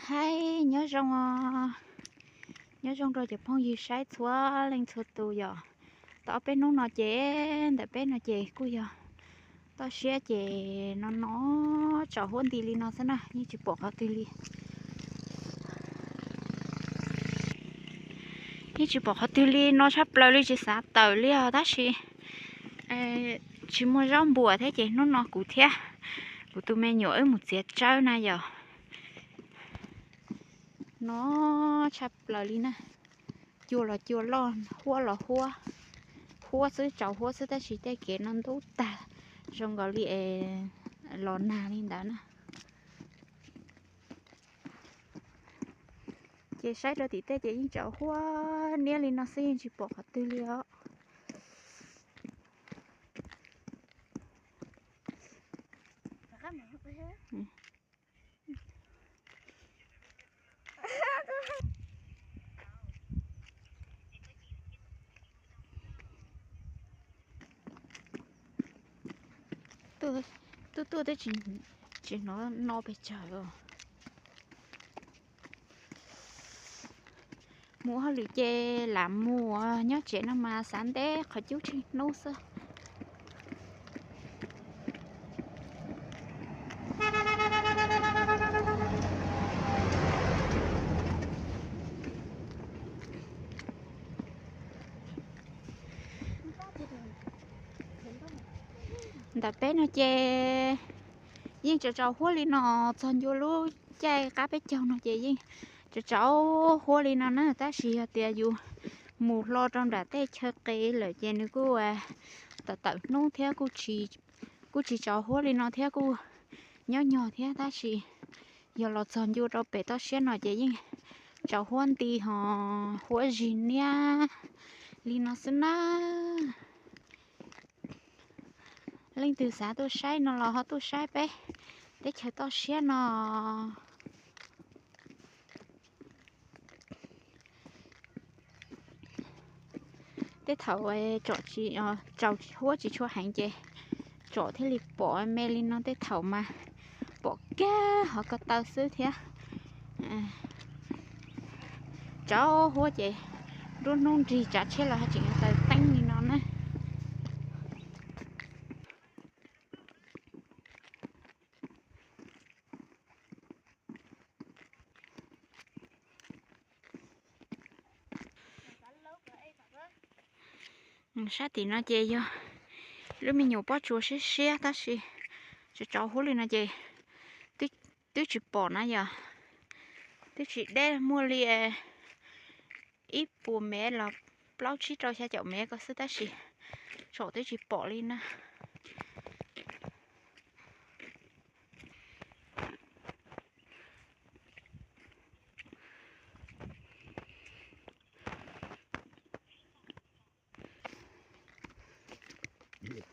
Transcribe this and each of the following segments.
Hais nyob zoo os, nyob zoo rau cov phooj ywg saib txhua leej txhua tus yom. Tau ob peb hnub no ces ntawm peb no ces kuj yog toj siab ces no no tsaus huab nti li no xwb na, yeej tsis pom qhov twg li. Yeej tsis pom qhov twg li, no tshaj plaws li tsis xav tawm li os, tab sis tsis muaj zaub npuas thiab ces hnub no kuv thiab kuv tus me nyuam wb mus txiav tsawb na yom. No tshaj plaws li na, cua los cua loj, huab los huab, huab xwb tsaus huab xwb tab sis tej kev no ntub tag zoo nkaus li es los nag li ntawd na. Ces saib rau tim tej ces yeej tsaus huab niab li no xwb, yeej tsis pom qhov twg li os. Tuaj tuaj twb tsis hnov no pes tsawg os. Mus hauj lwm ces lam mus, nyob tsev no mas xav ntev qhov cub tsheej hnub xwb. Ntawm peb no ces yeej tsaus tsaus huab li no, txog ncua lub caij qab peb caug no ces yeej tsaus tsaus huab li no na, tab sis yog tias yus mus hlo rau nram tej chaw qis lawm ces nws kuj tawm tawm hnub thiab, kuj tsis tsaus huab li no thiab, kuj nyob nyog thiab, tab sis yog los txog ncua rau pem toj siab no ces yeej tsaus huab nti ho huab zig niab li no xwb na. Leej twg xav tuaj saib no los ho tuaj saib peb teb chaws toj siab no. Tej thaum tsom tsis, tsaus huab tsis tshua heev ces tsom thiaj li pom me li no, tej thaum mas pom kiag hov ko taw xwb thiab. Tsaus huab ces nruab hnub nrig tsav tsheb los ho tseem taws teeb li no na. Sab tim no ces yog lub me nyuam pob tsuas siab siab tab sis tsaus tsaus huab li no ces twb tsis pom na yom, twb tsis deb, muaj li ib puas mev los plaub tsib rau xya caum mev ko xwb tab sis tsom twb tsis pom li na.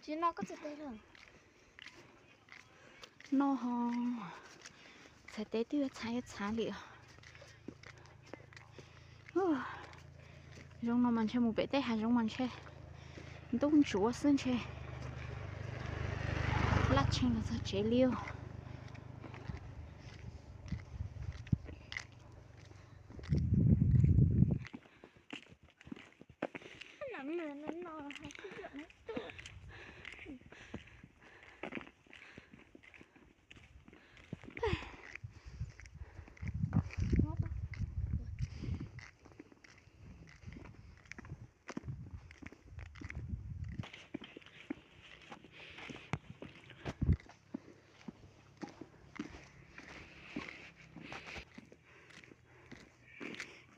Tsis no koj txhais tes lawm. No ho txhais tes twb yuav txhav yuav txhav li os. Zoo no mas ntshe mus pem tej hav zoov mas ntshe ntub ntsuav xwb ntshe. Laj tshee los txog tsev li os.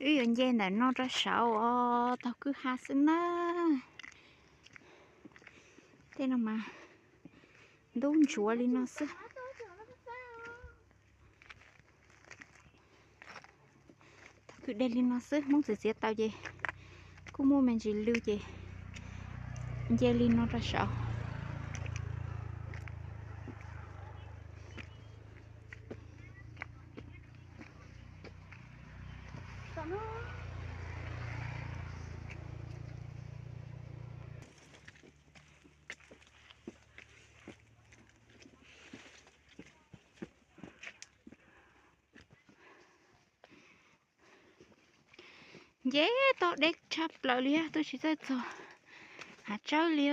Wb yuav nce ntawm no rau saud os, taug kwj ha xwb na. Tej no mas ntub ntsuav li no xwb. Taug kwj deg li no xwb, Hmoob txiav txiav taws ces kuj muaj me ntsis lw ces nce li no rau saud. Ces tau deb tshaj plaws li, twb tsis txawj txog hav tsawb li.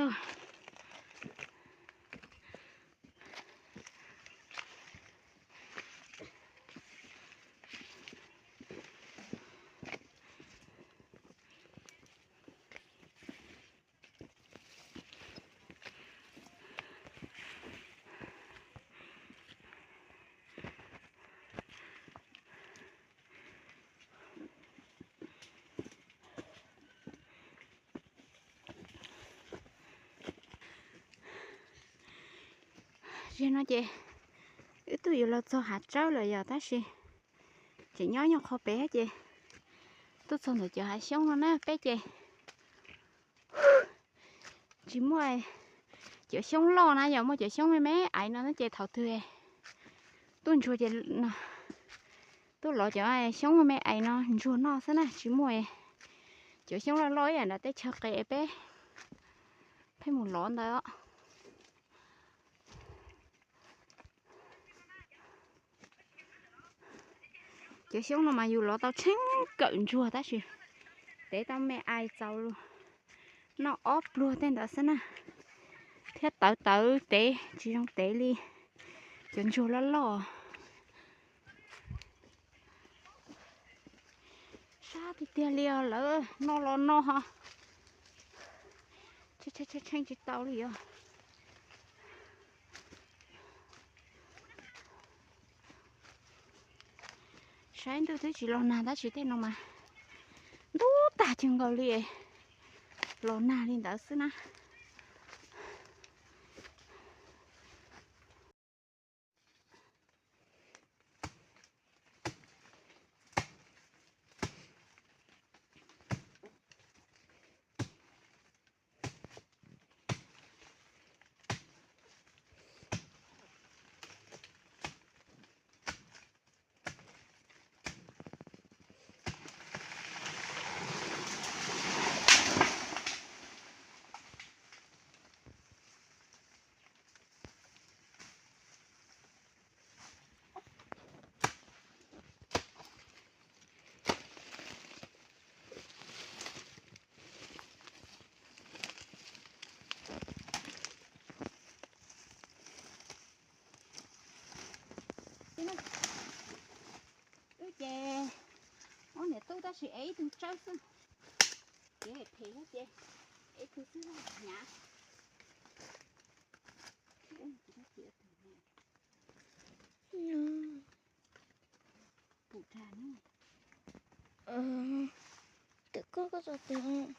Ziag no ces wb twb yuav los txog hav tsawb lawm yog tab sis tseem nyob nyuag qho pem ces tuaj txog ntawm cov hav xyoob no na peb ces tsis muaj cov xyoob loj na, yog muaj cov xyoob me me ais no ces thaum twg tuaj ntsuag ces tuaj lov cov xyoob me me ais no ntsuag noj xwb na, tsis muaj cov xyoob loj loj ib yam nram teb chaws qes peb pheej mus lov ntawd. Cov xyoob no mas yus lov tau tsheej kawm ntsuag tab sis tev tau me ais txaus noj ob pluag tej ntawd xwb na, thiab tawv tawv tev tsis zoo tev li cov ntsuag loj loj. Sab tiag tiag li os, lawv no los no ho tsheej tsis tau li os. Saib ntuj twb tsis los nag tab sis tej no mas ntub tag kawg nkaus li, los nag li ntawd xwb na. Wb ces muab niam tub tab sis ev ib tug tsawb xwb, ces phem thiab ces ev ib tug xwb hnyav. Pum rag na. Twm koj koj tso twm.